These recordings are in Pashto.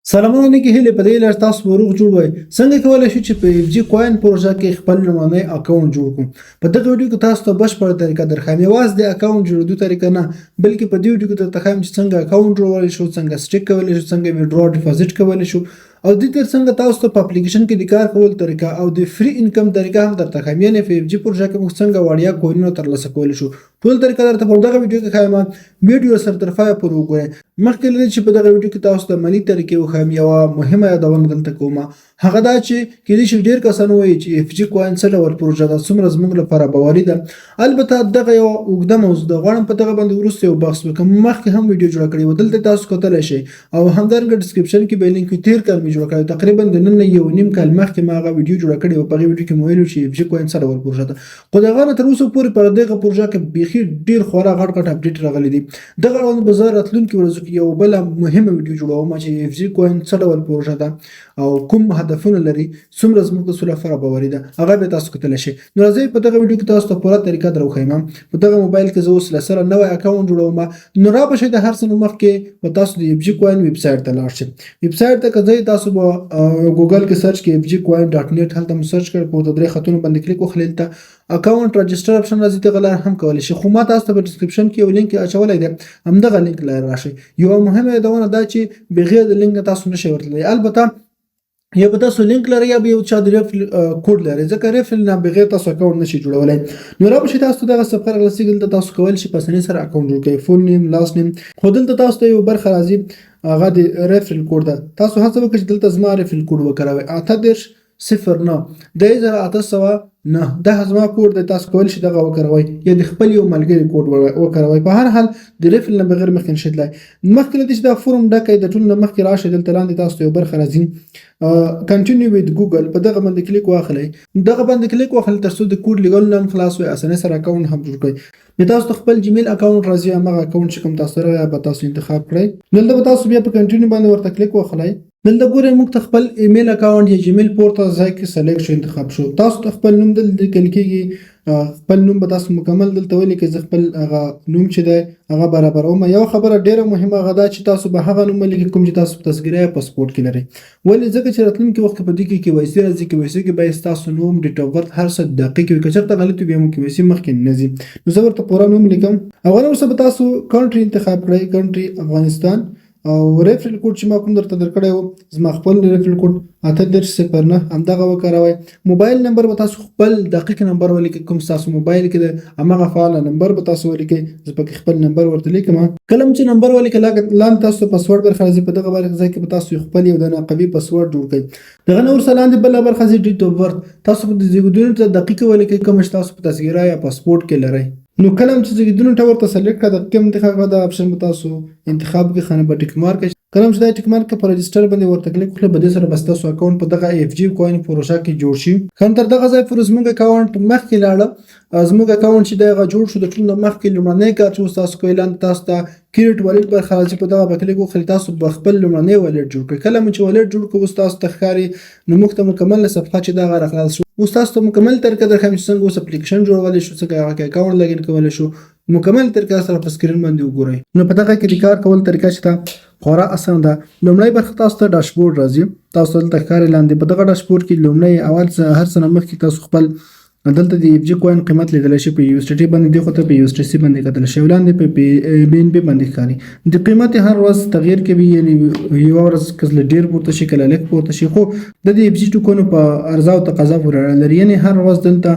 سلامونه نیکې هیلې په دې لړ تاسو به روغ جوړ وئ. څنګه کولی شو چې په اف جي کوین پروژه کې خپل لومړنی اکاونټ جوړ کړو؟ په دغه ویډیو کې تاسو ته بشپړه طریقه درښایم، یوازې د اکاونټ جوړېدو طریقه نه، بلکې په دې ویډیو کې درته ښایم چې څنګه اکاونټ جوړولی شو، څنګه سټیک کولی شو، څنګه ویډرا ډیپازټ کولی شو، او دې ترڅنګ تاسو ته په اپلیکیشن کې د کار کولو طریقه او د فری انکم طریقه هم درته ښایم، یعنې په اف جي پروژه کې موږ څنګه وړیا کوینونه ترلاسه کولی شو. ټول طریقه درته په دغه ویډیو کې ښایم. ویډیو سره تر پایه پورې وګورئ. مخکې له دې چې په دغه ویډیو کې تاسو ته عملي طریقې وښایم، یوه مهمه یادونه دلته کوم، هغه دا چې کېدای شي ډېر کسان وایي چې اف جي کوین څه ډول پروژه ده، څومره زموږ لپاره باوري ده. البته دغه یوه اوږده موضوع ده، غواړم په دغه باندې وروسته یو بحث وکړم. مخکې هم ویډیو جوړه کړې وه، دلته تاسو کتلی شئ او همدارنګه ډسکرپشن کې به لینک وي. تېر کال مې جوړه کړې، تقریبا د نن نه 1.5 کال مخکې ما هغه ویډیو جوړه کړې وه. په هغې ویډیو کې مې ویلي چې اف جي کوین څه ډول پروژه ده، خو د هغه نه تر اوسه پورې په دغه پروژه کې بیخي ډیر خورا غټ غټ اپډیټ راغلي دي. دغه اړوند به زه راتلونکي ورځو کې یو بله مهمه ویډیو جوړوم چې اف جي کوین څه ډول پروژه ده او کوم هدفونه لري، څومره زموږ د سوله لپاره باوري ده، هغه به تاسو کتلی شئ. نو راځئ، په دغه ویډیو کې تاسو ته پوره طریقه دروښیم. په دغه موبایل کې زه اوس له سره نوی اکاونټ جوړوم. نو را به شئ، د هر څه نه مخکې به تاسو د اف جي کوین ویب سایټ ته لاړ شئ. ویب سایټ ته که ځئ، تاسو به ګوګل کې سرچ کې fgcoin.net، هلته مو سرچ کړ، پورته درې خطونو باندې کلیک وکړئ، دلته اکاونټ راجستر اپشن راځي، دغه لار هم کولی شئ، خو ما تاسو ته په ډسکرپشن کې یو لینک اچولی دی، همدغه لینک لار راشئ. یوه مهمه یادونه دا چې بغیر د لینک نه تاسو نشئ ورتللی. البته یا به تاسو لینک لرئ یا به یو چا د ریفل کوډ لرئ، ځکه ریفل نه بغیر تاسو اکاونټ نشئ جوړولی. نو را به شي، تاسو دغه صفحه راغلسیږي. دلته تاسو کولی شئ په اسانۍ سره اکاونټ جوړ کړئ، فول نیم، لاست نیم، خو دلته تاسو ته یو برخه راځي، هغه د ریفرل کوډ ده. تاسو هڅه وکړئ چې دلته زما ریفرل کوډ وکاروئ، 3809 3809، دا زما کوډ دی. تاسو کولی شئ دغه وکاروئ یا د خپل یو ملګري کوډ وکاروئ. په هر حال د ریفرل نه بغیر مخکې نشئ تلای. مخکې له دې چې دا فورم ډک کړئ، د ټولو نه مخکې راشئ، دلته لاندې تاسو ته یو برخه راځي، continue with Google، په دغه باندې کلیک واخلئ. دغه باندې کلیک واخلئ ترڅو د کوډ لیږلو نه هم خلاص وي، اسانۍ سره اکاونټ هم جوړ کړئ. بیا تاسو ته خپل جیمیل اکاونټ راځي، همغه اکاونټ چې کوم تاسو سره به تاسو انتخاب کړئ. دلته به تاسو بیا په continue باندې ورته کلیک وخلئ. دلته ګورئ، موږ ته خپل ایمیل اکاونټ یا جیمیل پورته ځای کې select شو، انتخاب شو. تاسو ته خپل نوم دلته لیکل کېږي، خپل نوم به تاسو مکمل دلته ولیکئ. زه خپل هغه نوم چې دی هغه برابروم. یو خبره ډیره مهمه، هغه دا چې تاسو به هغه نوم ولیکئ کوم چې تاسو په تذکره یا پاسپورت کې لرئ. ولې؟ ځکه چې راتلونکي وخت کې په دې کې کې وای سي راځي، کې وای سي کې باید ستاسو نوم، ډیټ اف برت، هر څه دقیق وي. که چېرته غلط وي، بیا مو کې وای سي مخکې نه ځي. نو زه ورته پوره نوم لیکم. هغه وروسته به تاسو country انتخاب کړئ، country افغانستان، او ریفرل کوډ چې ما کوم درته درکړی و، زما خپل ریفرل کوډ 3809، همدغه وکاروئ. موبایل نمبر به تاسو خپل دقیق نمبر ولیکئ، کوم تاسو موبایل کې دی، هماغه فعال نمبر به تاسو ولیکئ. زه پکې خپل نمبر ورته لیکم. کله چې نمبر ولیکئ، لاندې تاسو پاسورډ برخه راځي. په دغه برخه ځای کې به تاسو خپل یو دانه قوي پاسورډ جوړ کړئ. دغه نه ورسره لاندې بله برخه راځي، date of birth. تاسو به د زیږېدو ته دقیقه ولیکئ کوم چې تاسو په تذکره یا پاسپورت کې لرئ. نو کله چې زیږېدو ته ورته select کړه، دقیقه انتخاب کړه، دا اپشن به تاسو انتخاب کړئ، خانه به ټیک مارک کړئ. کله چې دا ټیک مارک په register باندې ورته کلیک وکړئ، په دې سره به ستاسو اکاونټ په دغه اف جي کوین پروژه کې جوړ شي. هم تر دغه ځای پورې زموږ اکاونټ مخکې لاړه، زموږ اکاونټ چې دی هغه جوړ شو. د ټولو نه مخکې لومړنی کار چې اوس تاسو کوئ، لاندې تاسو ته create wallet برخه راځي، په دغه به کلیک وکړئ. تاسو به خپل لومړنی wallet جوړ کړئ. کله مو چې wallet جوړ کړو، اوس تاسو ته ښکاري، نو موږ ته مکمله صفحه چې دغه راخلاص شو. اوس تاسو ته مکمل طریقه درښیم چې څنګه اوس اپلیکیشن جوړولی شو، څنګه هغه کې اکاونټ login کولی شو. مکمل طریقه سره په سکرین باندې وګورئ. نو په دغه کې د کار کول طریقه چې ده خورا اسانه ده. لومړی برخه تاسو ته ډاشبورډ راځي، تاسو دلته ښکاري لاندې. په دغه ډاشبورډ کې لومړی اول هر څه نه مخکې تاسو خپل دلته د اف جي کوین قیمت لیدلی شئ. په یو اس ټي ټي باندې دی، خو ته په یو اس ټي سي باندې کتل شي، لاندې په بي ان بي باندې ښکاري. د قیمت هر ورځ تغییر کوي، یعنی یو ورځ کله ډیر پورته شي، کله لږ پورته شي، خو د دې اف جي ټوکن په عرضه او تقاضا پورې اړه لري. یعنی هر ورځ دلته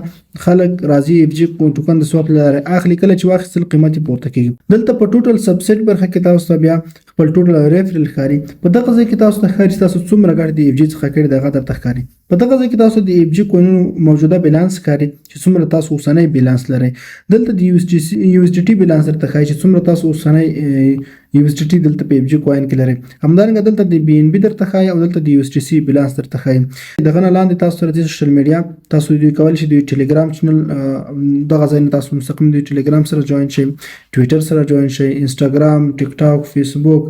خلک راځي، اف جي ټوکن د swap لارې اخلي، کله چې واخیستل قیمت یې پورته کیږي. دلته په total subscribe برخه کې تاسو ته بیا خپل ټوټل ریفرل ښکاري. په دغه ځای کې تاسو ته ښکاري چې تاسو څومره ګټه د اف جي څخه کړې ده، هغه درته ښکاري. په دغه ځای کې تاسو د اف جي کوینونو موجوده بیلانس ښکاري چې څومره تاسو اوسنی بیلانس لرئ. دلته د یو اس ډي ټي بیلانس درته ښایي چې څومره تاسو اوسنی یو اس ډي ټي دلته په اف جي کوین کې لرئ. همدارنګه دلته د بي ان بي درته ښایي او دلته د یو اس ټي سي بیلانس درته ښایي. دغه نه لاندې تاسو سره social media، تاسو دوی کولی شئ د ټلګرام چینل، دغه ځای نه تاسو مستقیم د ټلګرام سره join شئ، ټویټر سره join شئ، انسټاګرام، ټیک ټاک، فیسبوک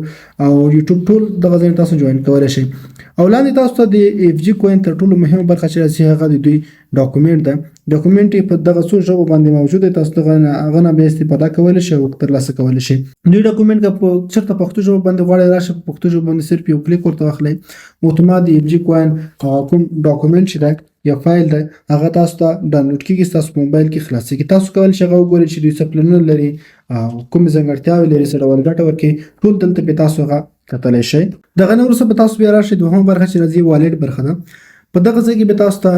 او یوټیوب، ټول دغه ځای تاسو join کولی شئ. او لاندې تاسو ته د اف جي کوین تر ټولو مهمه برخه چې راځي، هغه د دوی document ده. ډاکومنټ یې په دغه څو ژبو باندې موجود دی. تاسو دغه هغه نه بیا استفاده کولی شئ او ترلاسه کولی شئ. دوی ډاکومنټ که په چېرته پښتو ژبه باندې غواړئ، راشه په پښتو ژبه باندې صرف یو کلیک ورته واخلئ، اتومات د اف جي کوین کوم ډاکومنټ چې دی یا فایل دی هغه تاسو ته ډاونلوډ کیږي، ستاسو په موبایل کې خلاصیږي. تاسو کولی شئ هغه وګورئ چې دوی څه پلانونه لري او کومې ځانګړتیاوې لري، څه ډول ګټه ورکوي، ټول دلته به تاسو هغه کتلی شئ. دغه نه وروسته به تاسو بیا راشئ دوهمه برخه چې راځي wallet برخه ده. په دغه ځای کې به تاسو ته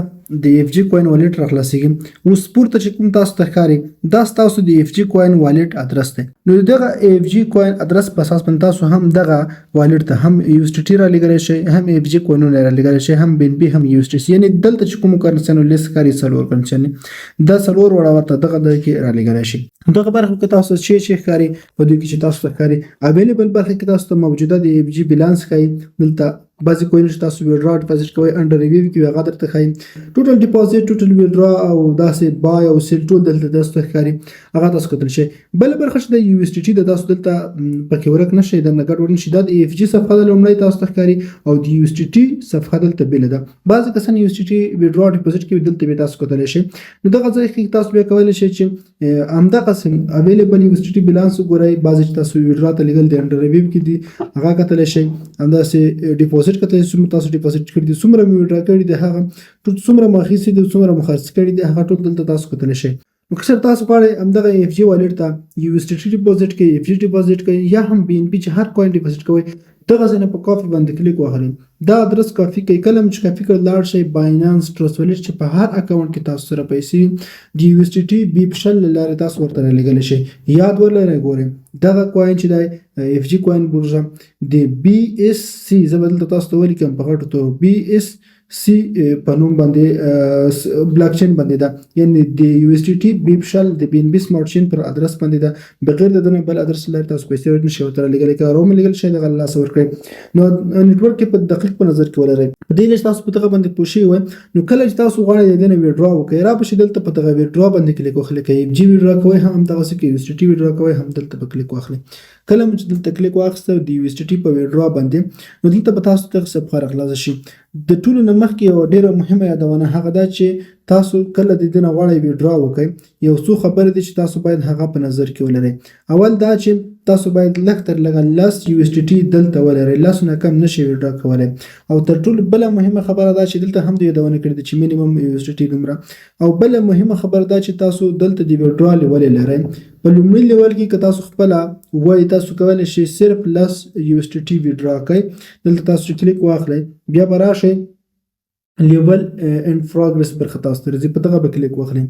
د اف جي کوین wallet راخلاصیږي. اوس پورته چې کوم تاسو ته ښکاري دا ستاسو د اف جي کوین wallet ادرس دی. نو دغه اف جي کوین ادرس په اساس باندې تاسو هم دغه wallet ته هم یو اس ټي ټي را لېږلی شئ، هم اف جي کوینونه را لېږلی شئ، هم بي ان بي، هم یو اس ټي سي. یعنې دلته چې کومو کرنسیانو لیست ښکاري څلور کرنسیانې، دا څلور واړه ورته دغه ځای کې را لېږلی شئ. دغه برخه کې تاسو چې ښکاري په دوی کې چې تاسو ته ښکاري available برخه کې تاسو ته موجوده د اف جي بیلانس ښایي. دلته بعضې کوینونه چې تاسو withdraw deposit کوئ under review کې وي هغه درته ښایي، total deposit، total withdraw او داسې buy او sell ټول دلته تاسو ته ښکاري، هغه تاسو کتل شئ. بله برخه چې د یو اس ټي ټي د تاسو دلته پکې ورک نه شئ، درنه ګډوډ نه شي. دا د اف جي صفحه ده لومړی تاسو ته ښکاري او د یو اس ټي ټي صفحه دلته بېله ده. بعضې کسان یو اس ټي ټي withdraw deposit کوي، دلته بیا تاسو کتلی شئ. نو دغه ځای کې تاسو بیا کولی شئ چې همدغسې available یو اس ټي ټي بیلانس وګورئ. بعضې چې تاسو withdraw ته لېږل دي under review کې دي هغه کتلی شئ. همداسې deposit کتلی شئ، څومره تاسو deposit کړي دي، څومره مو withdraw کړي دي، هغه ټول څومره مو اخیستي دي، څومره مو خرڅ کړي دي، هغه ټول دلته تاسو کتلی شئ. نو که چېرې تاسو غواړئ همدغه اف جي wallet ته یو اس ټي ټي deposit کوئ، اف جي deposit کوئ یا هم بي ان بي چې هر کوین deposit کوئ، دغه ځای نه په کاپي باندې کلیک وهلئ، دا ادرس کاپي کوئ. کله چې کاپي کړ لاړ شئ باینانس ټرست wallet چې په هر اکاونټ کې تاسو سره پیسې وي د یو اس ټي ټي بی 20 له لارې تاسو ورته رالیږلی شئ. یاد ولرئ ګورئ دغه کوین چې دی اف جي کوین بورژه د بي اس سي، زه به دلته تاسو ته ولیکم په غټو تورو بي اس سي په نوم باندې بلاک چین باندې ده، یعنی د یو اس ټي ټي بی 20 د بي ان بي سمارټ چین پر ادرس باندې ده. بغیر د دنه بل ادرس لارې تاسو پیسې نشئ ورته رالیږلی، که روم لیږل شئ دغه له لاسه ورکړئ. نو network یې په دقیق په نظر کې ولرئ. په دې لږ تاسو په دغه باندې پوه شوي وئ. نو کله چې تاسو غواړئ د دې نه withdraw وکړئ، را به شئ دلته په دغه withdraw باندې کلیک وخلئ. که اف جي withdraw کوئ هم همدغسې، که یو اس ټي ټي withdraw کوئ هم دلته به کلیک واخلئ. کله مو چې دلته کلیک واخیسته د یو اس ټي ټي په withdraw باندې، نو دلته به تاسو دغه صفحه راخلاصه شي. د ټولو نه مخکې یوه ډېره مهمه یادونه هغه ده چې تاسو کله د دې نه غواړئ withdraw وکړئ، یو څو خبرې دي چې تاسو باید هغه په نظر کې ولرئ. اول دا چې تاسو باید لږ تر لږه لس یو اس ټي ټي دلته ولرئ، لس نه کم نشئ withdraw کولی. او تر ټولو بله مهمه خبره دا چې دلته هم د یادونه کړې ده چې minimum یو اس ټي ټي دومره. او بله مهمه خبره دا چې تاسو دلته د withdraw level لرئ. په لومړي لیول کې که تاسو خپله وایي تاسو کولی شئ صرف لس یو اس ټي ټي withdraw کړئ. دلته تاسو چې کلیک واخلئ بیا به راشئ level in progress برخه تاسو ته راځي، په دغه به کلیک واخلئ.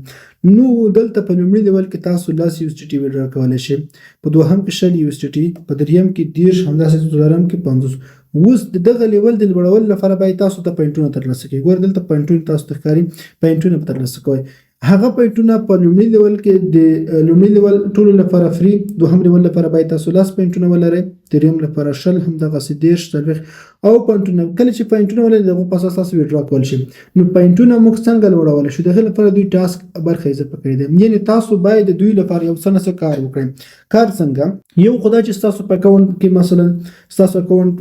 نو دلته په لومړي لیول کې تاسو لس یو اس ټي ټي withdraw کولی شئ، په دوهم کې 20 یو اس ټي ټي، په دریم کې 30، همداسې څلورم کې 50. اوس د دغه لیول د لوړولو لپاره باید تاسو ته پوینټونه ترلاسه کړئ. ګوره دلته پوینټونه تاسو ته ښکاري، پوینټونه به ترلاسه کوئ. هغه پوینټونه په لومړي لیول کې د لومړي لیول ټولو لپاره free، دوهم لیول لپاره باید تاسو لس پوینټونه ولرئ، دریم لپاره 20، همدغسې 30، 40 او پوینټونه. کله چې پوینټونه ولرئ د هغو په اساس تاسو withdraw کول شي. نو پوینټونه موږ څنګه لوړولی شو؟ د هغې لپاره دوی task برخه اضافه کړې ده، یعنې تاسو باید د دوی لپاره یو څه نه څه کار وکړئ. کار څنګه؟ یو خو دا چې ستاسو په اکاونټ کې مثلا ستاسو اکاونټ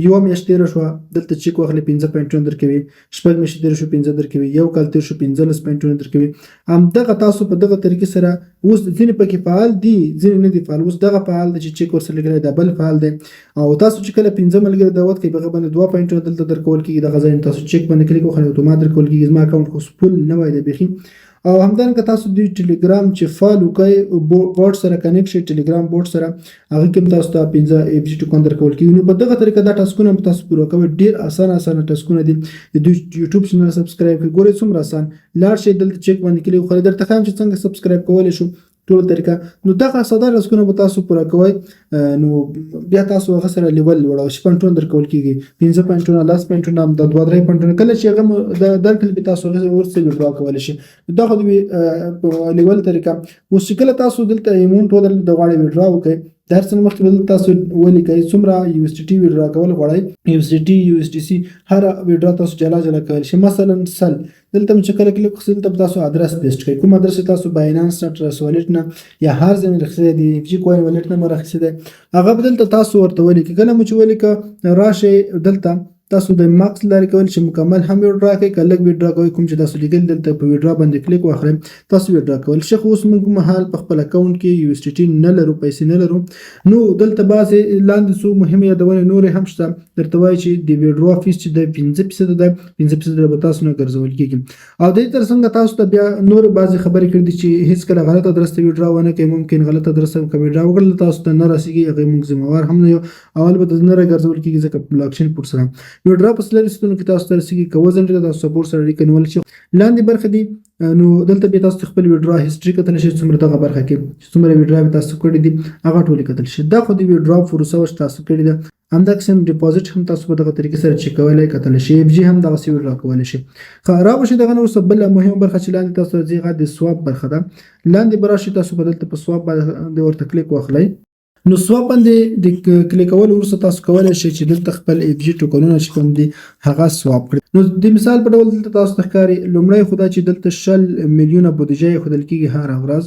یوه میاشت تېره شوه، دلته چک واخلئ 5 پوینټونه درکوي، شپږ میاشتې تېره شو 5 درکوي، یو کال تېر شو 15 پوینټونه درکوي. همدغه تاسو په دغه طریقې سره اوس ځینې پکې فعال دي، ځینې نه دي فعال. اوس دغه فعال دی چې چک ورسره لګلی، دا بل فعال دی. او تاسو چې کله 5 ملګري دعوت کوئ، په هغه باندې 2 پوینټونه دلته درکول کېږي. دغه ځای تاسو چک باندې کلیک وکړئ اتومات درکول کېږي. زما اکاونټ خو فول نوی دی بیخي. او همدارنګه تاسو د ټلګرام چې follow کوئ bot سره connect شئ، ټلګرام bot سره، هغه کې هم تاسو ته 5 اف جي ټوکن درکول کېږي. نو په دغه طریقه دا ټاسکونه هم تاسو پوره کوئ. ډېر اسانه اسانه ټاسکونه دي. د دوی یوټیوب channel subscribe کړئ، ګورئ څومره اسان. لاړ شئ دلته چک باندې کلیک وکړئ، درته ښایم چې څنګه subscribe کولی شو ټول طریقه. نو دغه ساده ټاسکونه به تاسو پوره کوئ. نو بیا تاسو هغه سره لیول لوړوئ چې پوینټونه درکول کېږي، 5 پوینټونه، 10 پوینټونه، د 2 3 پوینټونه. کله چې هغه درکړل بیا تاسو هغه ورسره withdraw کولی شئ. دا خو د لیول طریقه. اوس چې کله تاسو دلته amount ولرئ د غواړئ withdraw وکړئ، د هر څه نه مخکې به دلته تاسو ولیکئ څومره یو اس ټي ټي withdraw کول غواړئ، یو اس ټي ټي، یو اس ټي سي، هره withdraw تاسو جلا جلا کولی شئ. مثلا 100 دلته چې کله کلیک وکړئ دلته به تاسو ادرس paste کړئ، کوم ادرس تاسو باینانس نه، ټرست wallet نه یا هر ځای نه راخیستی دی، اف جي کوین wallet نه مو راخیستی دی، هغه به دلته تاسو ورته ولیکئ. کله مو چې ولیکه راشئ دلته تاسو د ماکس لارې کول چې مکمل هم ویډرا کوي، که لږ ویډرا کوي، کوم چې تاسو لیکل دلته په ویډرا باندې کلیک واخلئ، تاسو ویډرا کول شئ. خو اوس موږ مهال په خپل اکاونټ کې یو اس ټي ټي نه لرو، پیسې نه لرو. نو دلته بعضې لاندې څو مهمې یادونې نورې هم شته. درته وایي چې د ویډرا فیس چې د 5% ده، 5% به تاسو نه ګرځول کېږي. او د دې ترڅنګ تاسو ته بیا نور بعضې خبرې کړې دي چې هیڅکله غلط ادرس ته ویډرا ونه کوئ. ممکن غلط ادرس ته که ویډرا وکړل تاسو ته نه رسېږي، هغې موږ ذمهوار هم نه یو او البته نه راګرځول کېږي، ځکه بلاکچین پور سره ویډرا په 24 ساعتونو کې تاسو ته رسېږي. که وځنډېده تاسو سپورټ سره اړیکه نیول شي. لاندې برخه دي، نو دلته بیا تاسو خپل ویډرا هیسټري کتلی شئ، څومره دغه برخه کې چې څومره ویډرا تاسو کړې دي هغه ټولې کتل شي. دا خو د ویډرا پروسه وه چې تاسو کړې ده. همدا قسم deposit هم تاسو په دغه طریقې سره چک کولی کتلی شئ، اف جي هم دغسې ویډرا کولی شئ. ښه، را به شي دغه نه وروسته بله مهمه برخه چې لاندې تاسو راځي، هغه د swap برخه ده. لاندې به راشي، تاسو به دلته په swap باندې ورته کلیک واخلئ. نو swap باندې د کلیک کولو وروسته تاسو کولی شئ چې دلته خپل اف جي ټوکنونه چې کوم دي هغه swap کړئ. نو د مثال په ډول دلته تاسو ته ښکاري، لومړی خو دا چې دلته 20 میلیونه بودیجه یې ښودل کېږي، هره ورځ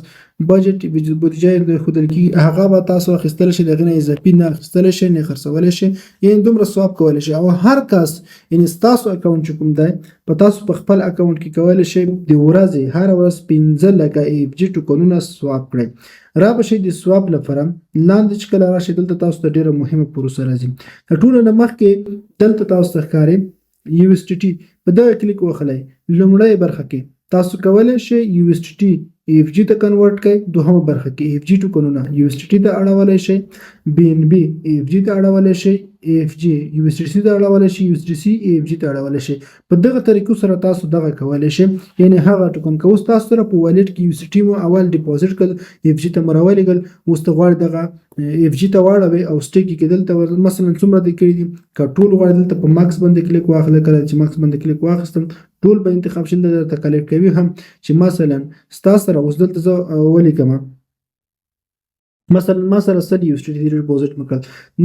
بجټ بودیجه یې ښودل کېږي، هغه به تاسو اخیستلی شئ، د هغې نه اضافي نه اخیستلی شئ نه خرڅولی شئ، یعنې دومره swap کولی شئ. او هر کس، یعنې ستاسو اکاونټ چې کوم دی، په تاسو په خپل اکاونټ کې کولی شئ د ورځې هره ورځ 5 لکه اف جي ټوکنونه swap کړئ. را به شئ د swap لپاره لاندې چې کله راشئ، دلته تاسو ته ډېره مهمه پروسه راځي. د ټولو نه مخکې دلته تاسو ته ښکاري یو اس ټي ټي، په دغه کلیک وخلئ. لومړۍ برخه کې تاسو کولی شئ یو اس ټي ټي اف جي ته convert کړئ. دوهمه برخه کې اف جي ټوکنونه یو اس ټي ټي ته اړولی شئ، بي ان بي اف جي ته اړولی شئ، اف جي یو اس ټي سي ته اړولی شئ، یو اس ټي سي اف جي ته اړولی شئ. په دغه طریقو سره تاسو دغه کولی شئ، یعنې هغه ټوکن که اوس تاسو سره په wallet کې یو اس ټي مو اول deposit کړل، اف جي ته مو راولېږل، اوس ته غواړې دغه اف جي ته واړوې او stake کې دلته مثلا څومره دې کړي دي، که ټول غواړې دلته په max باندې کلیک واخلې. کله چې max باندې کلیک واخیستم، ټول به انتخاب شي. درته کلیک کوي هم چې مثلا ستا سره اوس دلته زه ولیکم، مثلا ما سره 100 یو اس ټي ټي deposit مکړل،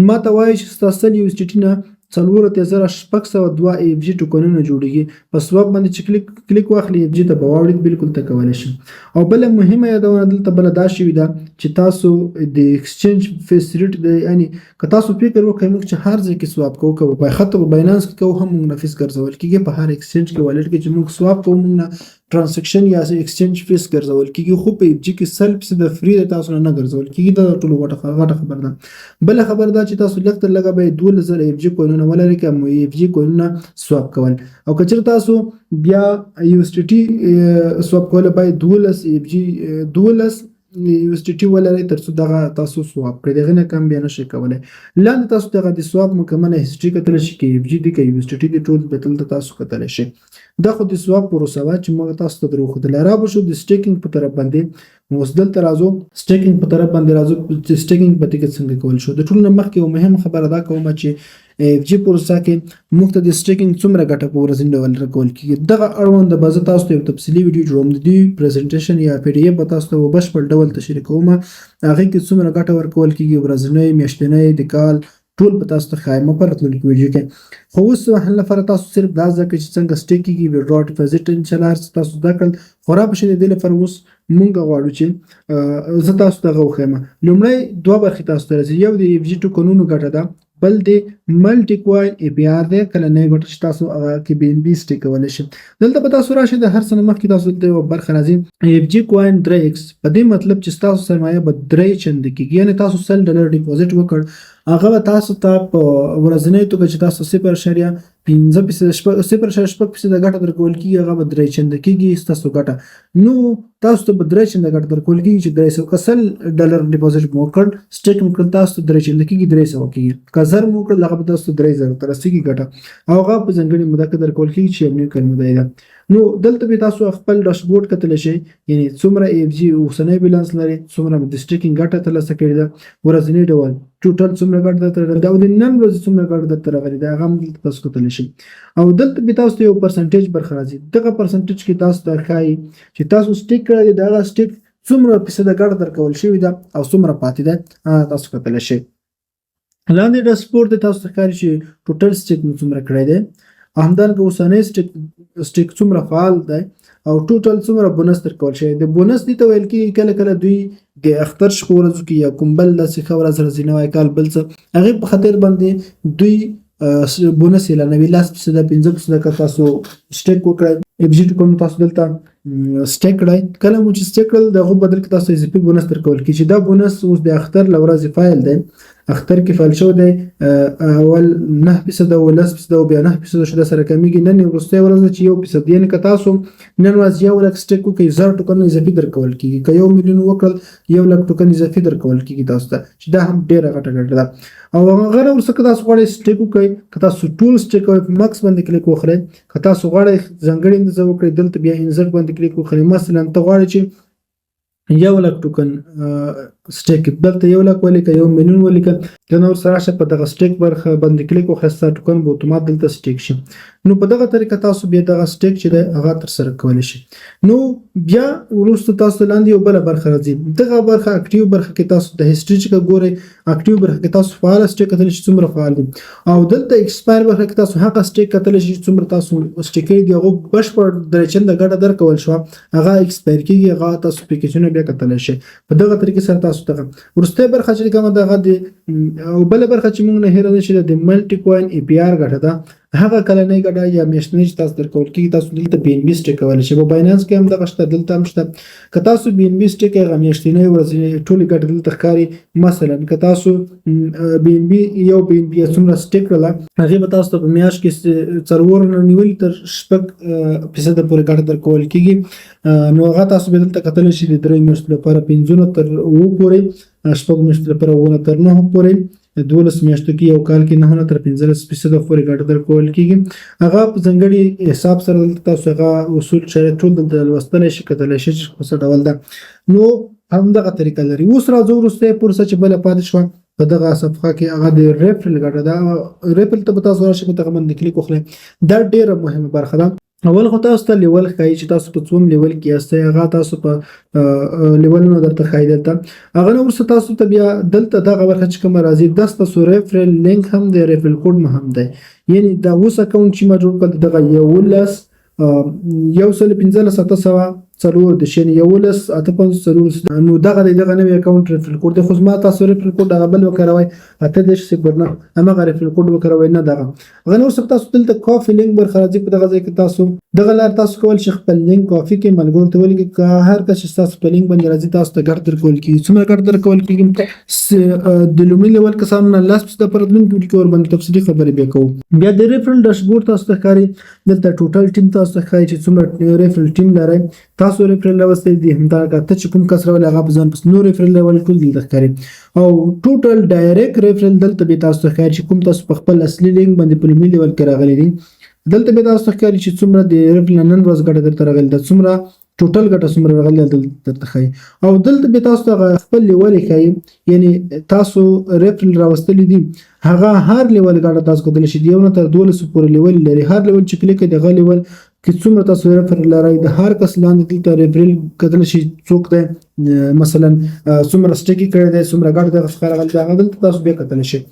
ما ته وایي چې ستا 100 یو اس ټي ټي نه 84602 اف جي ټوکنونه جوړیږي. په swap باندې چې کلیک واخلي، اف جي ته به واوړي، بالکل ته کولی شي. او بله مهمه یادونه دلته بله دا شوې ده چې تاسو د exchange fees rate دی، یعنی که تاسو فکر وکړئ موږ چې هر ځای کې swap کوو، که په خط په باینانس کې کوو هم موږ نه فیس ګرځول کېږي، په هر exchange کې wallet کې چې موږ swap کوو موږ نه transaction یا exchange fees ګرځول کېږي، خو په اف جي کې 100% free دی، تاسو نه نه ګرځول کېږي. دا ټولو غټه خبره ده. بله خبره دا چې تاسو لږ تر لږه باید 12,000 اف جي کوینونه ولرئ که مو اف جي کوینونه swap کول، او که چېرې تاسو بیا یو اس ټي ټي swap کول باید 12 اف جي 12 یو اس ټي ټي ولرئ ترڅو دغه تاسو swap کړئ، دغه نه کم بیا نشئ کولی. لاندې تاسو دغه د swap مکمله history کتلی شئ، که اف جي دي که یو اس ټي ټي دي، ټول به دلته تاسو کتلی شئ. دا خو د swap پروسه وه چې موږ تاسو ته در وښودله. را به شو د staking په طرف باندې. اوس دلته راځو، staking په طرف باندې راځو چې staking په دې کې څنګه کول شو. د ټولو نه مخکې یو مهمه خبره دا کوم چې اف جي پروسه کې موږ ته د staking څومره ګټه په ورځني ډول راکول کېږي، دغه اړوند به زه تاسو ته یو تفصیلي ویډیو جوړوم. د دې presentation یا پی ډي اف به تاسو ته په بشپړ ډول تشریح کوم، هغې کې څومره ګټه ورکول کېږي، ورځنۍ، میاشتنۍ، د کال، ټول به تاسو ته ښایم په راتلونکي ویډیو کې. خو اوس مهال لپاره تاسو صرف دا زده کړئ چې څنګه stake کېږي، withdraw، deposit، انشاءالله هر څه تاسو زده کړل. خو را به شئ د دې لپاره اوس مونږ غواړو چې زه تاسو ته هغه وښایم. لومړی دوه برخې تاسو ته راځي، یو د اف جي ټوکنونو ګټه ده، بل د ملټي کوین ای پی آر دی، کله نه ګټه چې تاسو هغه کې بي ان بي stake کولی شئ. دلته به تاسو راشئ، د هر څه نه مخکې تاسو دلته یوه برخه راځي اف جي کوین 3 ایکس. په دې مطلب چې تاسو سرمایه به درې چنده کېږي، یعنې تاسو 100 ډالر deposit وکړ، هغه به تاسو ته په ورځنۍ توګه چې تاسو 0.5 فیصده 0.6% ګټه درکول کېږي، هغه به درې چنده کېږي ستاسو ګټه. نو تاسو ته به درې چنده ګټه درکول کېږي چې 300 که 100 ډالر deposit مو وکړ، stake مو کړل، تاسو ته درې چنده کېږي، 300 کېږي. که 1000 مو وکړل، هغه به تاسو ته 3000 ته رسېږي ګټه، او هغه په ځانګړې موده کې درکول کېږي چې یو نیم کال موده یې ده. نو دلته به تاسو خپل ډاشبورډ کتلی شئ، یعنی څومره اف جي اوسنی بیلانس لري، څومره د staking ګټه ترلاسه کړې ده، ورځنی ډول ټوټل څومره ګټه درته راغلې ده او د نن ورځې څومره ګټه درته راغلې ده، هغه هم دلته تاسو کتلی شئ. او دلته به تاسو ته یو percentage برخه راځي، دغه percentage کې تاسو ته ښایي چې تاسو stake کړی دی، دغه stake څومره فیصده ګټه درکول شوې ده او څومره پاتې ده، تاسو کتلی شئ. لاندې ډاشبورډ دی، تاسو ته ښکاري چې ټوټل stake مو څومره کړی دی، همدارنګه اوسنی stake څومره فعال دی او ټوټل څومره بونس درکول شوی دی. بونس دې ته ویل کېږي کله کله دوی د اختر شپو ورځو کې یا کوم بل داسې ښه ورځ راځي، نوی کال، بل څه، هغې په خاطر باندې دوی بونس اعلانوي، 10 فیصده، 5 فیصده. که تاسو stake وکړئ، اف جي ټوکن تاسو دلته stake کړئ، کله مو چې stake کړل، د هغو بدل کې تاسو اضافي بونس درکول کیږي، چې دا بونس اوس د اختر له ورځې فعال دی، اختر کې فعال شوی دی. اول 9 فیصده او 10 فیصده او بیا 9 فیصده شو، دا سره کمیږي. نن یې وروستۍ ورځ ده چې 1 فیصد، یعنې که تاسو نن ورځ 1 لک stake وکړئ، 1000 ټوکن اضافي درکول کیږي. که 1 میلیون وکړل، 1 لک ټوکن اضافي درکول کیږي تاسو ته، چې دا هم ډیره غټه ګټه ده. او هغه نه وروسته که تاسو غواړئ stake وکړئ، که تاسو ټول stake کوئ، په max باندې کلیک وخورئ. که تاسو غواړئ ځانګړې اندازه وکړئ، دلته بیا insert باندې کلیک وخورئ. مثلا ته غواړې چې 1 لک ټوکن stake، دلته 1 لک ولیکه، 1 میلیون ولیکه، د نور سره راشه، په دغه stake برخه باندې کلیک وکړه، ستا ټوکن به اتومات دلته stake شي. نو په دغه طریقه تاسو بیا دغه stake چې دی هغه ترسره کولی شئ. نو بیا وروسته تاسو لاندې یو بله برخه راځي، دغه برخه active برخه کې تاسو د history چې ګورئ، active برخه کې تاسو فعال stake کتلی شئ، څومره فعال دي، او دلته expire برخه کې تاسو هغه stake کتلی شئ چې څومره تاسو stake کړي دي، هغه بشپړ درې چنده ګټه درکول شوه، هغه expire کیږي، هغه تاسو پیکیجونه بیا کتلی شئ. په دغه طریقې سره تاسو دغه وروستۍ برخه چې کومه دغه د او بله برخه چې موږ نه هېره نه شي، د ملټي کوین ای پی آر ګټه ده، هغه کلنۍ ګټه یا میاشتنۍ چې تاسو درکول کیږي. تاسو دلته بي ان بي stake کولی شئ، په بایننس کې هم دغه شته، دلته هم شته. که تاسو بي ان بي stake، هغه میاشتنۍ، ورځنۍ ټولې ګټې دلته ښکاري. مثلا که تاسو بي ان بي یو بي ان بي څومره stake کړله، هغې به تاسو ته په میاشت کې 4 نه نیولې تر 6 فیصده پورې ګټه درکول کیږي. نو هغه تاسو به دلته کتلی شئ، د 3 میاشتو لپاره 5 نه تر 7 پورې، 6 میاشتو لپاره 7 نه تر 9 پورې، 12 میاشتو کې، یو کال کې 9 نه تر 15 فیصده پورې ګټه درکول کیږي. هغه په ځانګړي حساب سره دلته تاسو هغه اصول شرایط ټول دلته لوستلی شئ، کتلی شئ چې په څه ډول ده. نو همدغه طریقه لري. اوس راځو وروستی پروسه چې بله پاتې شوه په دغه صفحه کې، هغه د referral ګټه ده. referral ته به تاسو راشئ، په دغه باندې کلیک وکړئ. دا ډیره مهمه برخه ده. اول خو تاسو ته level ښایي چې تاسو په څوم level کې یاستئ، هغه تاسو په لیولونو درته ښایي دلته. هغه نه وروسته تاسو ته بیا دلته دغه برخه چې کومه راځي، دا ستاسو referral link هم دی، referral code مو هم دی. یعنی دا اوس account چې ما جوړ کړ، دغه 11 1158 804، یعنی 11 8 5 4، نو دغه دی، دغه نوی account referral code دی. خو زما تاسو referral code دغه بل وکاروئ، 38 0 9، هماغه referral code وکاروئ، نه دغه. هغه نو وروسته تاسو دلته copy link برخه راځي. په دغه ځای کې تاسو دغه لار تاسو کول شئ خپل لینک کاپي کې ملګرو ته ولیکئ. که هر کس چې تاسو په لینک باندې راځي، تاسو ته ګټه درکول کیږي. څومره ګټه درکول کیږي؟ د لومړي level کسانو نه 10 فیصده. په راتلونکي ویډیو کې ورباندې تفصیلي خبرې بیا کوو. بیا د referral dashboard تاسو ته ښکاري، دلته total team تاسو ته ښکاري چې څومره referral team لرئ، تاسو referral راوستي دي، همدارنګه ته چې کوم کس راولې، هغه په ځان پس نور referral راولي، ټول دلته ښکاري. او total direct referral دلته به تاسو ته ښکاري چې کوم تاسو په خپل اصلي لینک باندې په لومړي level کې راغلي دي. دلته به تاسو ته ښکاري چې څومره د referral نن ورځ ګټه درته راغلې ده، څومره total ګټه څومره راغلې ده دلته درته ښایي. او دلته به تاسو ته هغه خپل level ښایي، یعنی تاسو referral راوستلي دي، هغه هر level ګټه تاسو کتلی شئ. د 1 نه تر 12 پورې level لري. هر level چې کلیک کړئ، دغه level کې څومره تاسو referral لرئ. د هر کس لاندې دلته referral کتلی شئ، څوک دی، مثلا څومره stake یې کړی دی، څومره ګټه دغه څخه راغلې ده، هغه دلته تاسو بیا کتلی شئ.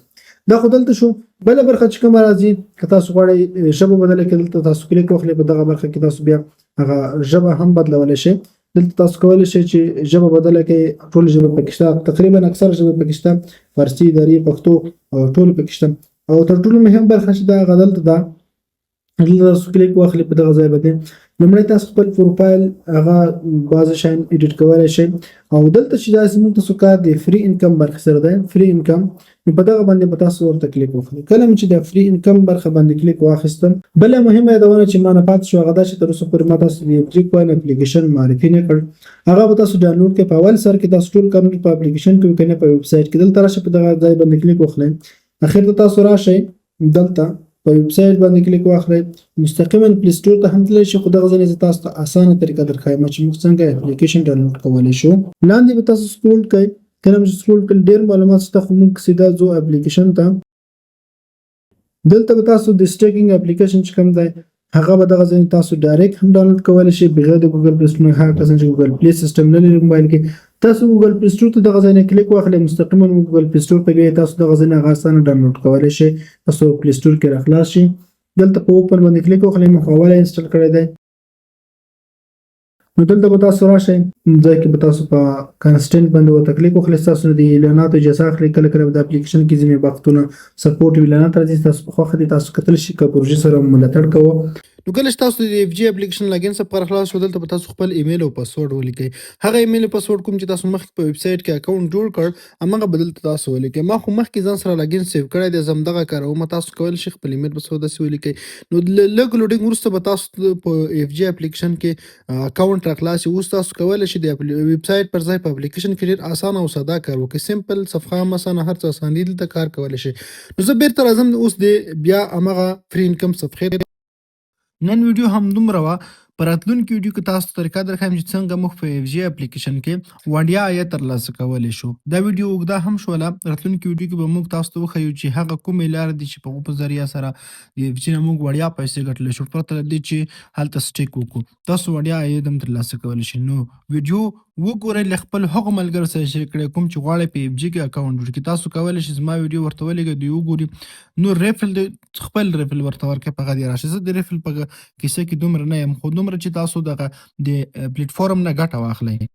دا خو دلته شو. بله برخه چې کومه راځي، که تاسو غواړئ ژبه بدله کړئ، دلته تاسو کلیک وکړئ. په دغه برخه کې تاسو بیا هغه ژبه هم بدلولی شئ. دلته تاسو کولی شئ چې ژبه بدله کړئ. ټول ژبه پکې شته، تقریبا اکثره ژبه پکې شته، فارسي، دري، پښتو او ټول پکې شته. او تر ټولو مهم برخه چې ده، هغه دلته ده. دلته تاسو کلیک واخلئ په دغه ځای باندې، لومړی تاسو خپل پروفایل هغه بعضې شیان edit کولی شئ. او دلته چې داسې موږ تاسو کار د free income برخې سره دی، free income، نو په دغه باندې به تاسو ورته کلیک وکړئ. کله چې د free income برخه باندې کلیک واخیستم، بله مهمه یادونه چې ما نه پاتې شو، هغه دا چې تر اوسه پورې ما تاسو د افجي کوین اپلیکیشن معرفي نه کړ. هغه به تاسو ډاونلوډ کړئ. په اول سر کې تاسو ټول کارونه په اپلیکیشن کې وکړئ، نه په ویب سایټ کې. دلته راشئ، په دغه ځای باندې کلیک وکړئ. اخر ته تاسو راشئ، دلته په ویب سایټ باندې کلیک واخلئ. مستقیما پلی سټور ته هم تللی شئ، خو دغه ځای زه تاسو ته اسانه طریقه درښایم چې موږ څنګه اپلیکیشن ډاونلوډ کولی شو. لاندې به تاسو scroll کړئ. کله چې scroll کړئ، ډېر معلومات شته، خو موږ سیده ځو اپلیکیشن ته. دلته به تاسو د staking اپلیکیشن چې کوم دی، هغه به دغه ځای تاسو direct هم ډاونلوډ کولی شئ بغیر د ګوګل پلی سټور نه. هغه کسان چې ګوګل پلی سیستم نه لري موبایل کې، تاسو ګوګل پلی سټور ته دغه ځای نه کلیک واخلئ، مستقیما ګوګل پلی سټور ته بیا تاسو دغه ځای نه هغه اسانه ډاونلوډ کولی شئ. تاسو پلی سټور کې راخلاص شي، دلته په open باندې کلیک واخلئ. موږ اوله install کړی دی. نو دلته به تاسو راشئ، ځای کې به تاسو په consent باندې ورته کلیک وکړئ. تاسو د اعلاناتو اجازه اخلئ. کله کله د اپلیکیشن کې ځینې وختونه support اعلانات راځي، تاسو په خوښه دي، تاسو کتل شي که پروژې سره ملاتړ کوو. نو کله چې تاسو د اف جی اپلیکیشن login څخه خلاص شو، دلته به تاسو خپل ایمیل او پاسورډ ولیکئ. هغه ایمیل او پاسورډ کوم چې تاسو مخکې په ویب سایټ کې اکاونټ جوړ کړ، همغه به دلته تاسو ولیکئ. ما خو مخکې ځان سره login save کړی دی، زه همدغه کاروم. تاسو کولی شئ خپل ایمیل پاسورډ داسې ولیکئ. نو لږ loading وروسته به تاسو په اف جی اپلیکیشن کې اکاونټ راخلاص. اوس تاسو کولی شئ د ویب سایټ پر ځای په اپلیکیشن کې ډیر اسانه او ساده کار وکړئ. simple صفحه هم اسانه، هر څه اسان دي، دلته کار کولی شئ. نو زه بیرته راځم اوس د بیا همغه free income صفحې. نن ویډیو هم دومره وه. په راتلونکي ویډیو کې تاسو ته طریقه درښیم چې څنګه موږ په اف جی اپلیکیشن کې وړیا عاید ترلاسه کولی شو. دا ویډیو اوږده هم شوله. راتلونکي ویډیو کې به موږ تاسو ته وښیو چې هغه کومې لارې دي چې په هغو په ذریعه سره د اف جی نه موږ وړیا پیسې ګټلی شو. پرته له دې چې هلته stake وکړو، تاسو وړیا عاید هم ترلاسه کولی شئ. نو ویډیو وګورئ، له خپل هغو ملګرو سره شریک کړئ کوم چې غواړي په اف جی کې اکاونټ جوړ کړي. تاسو کولی شئ زما ویډیو ورته ولیږئ، دوی وګوري. نو referral د خپل referral ورته ورکړئ، په هغه دې راشي. زه د referral په کیسه کې دومره نه یم، خو دومره چې تاسو دغه د پلیټفارم نه ګټه واخلئ.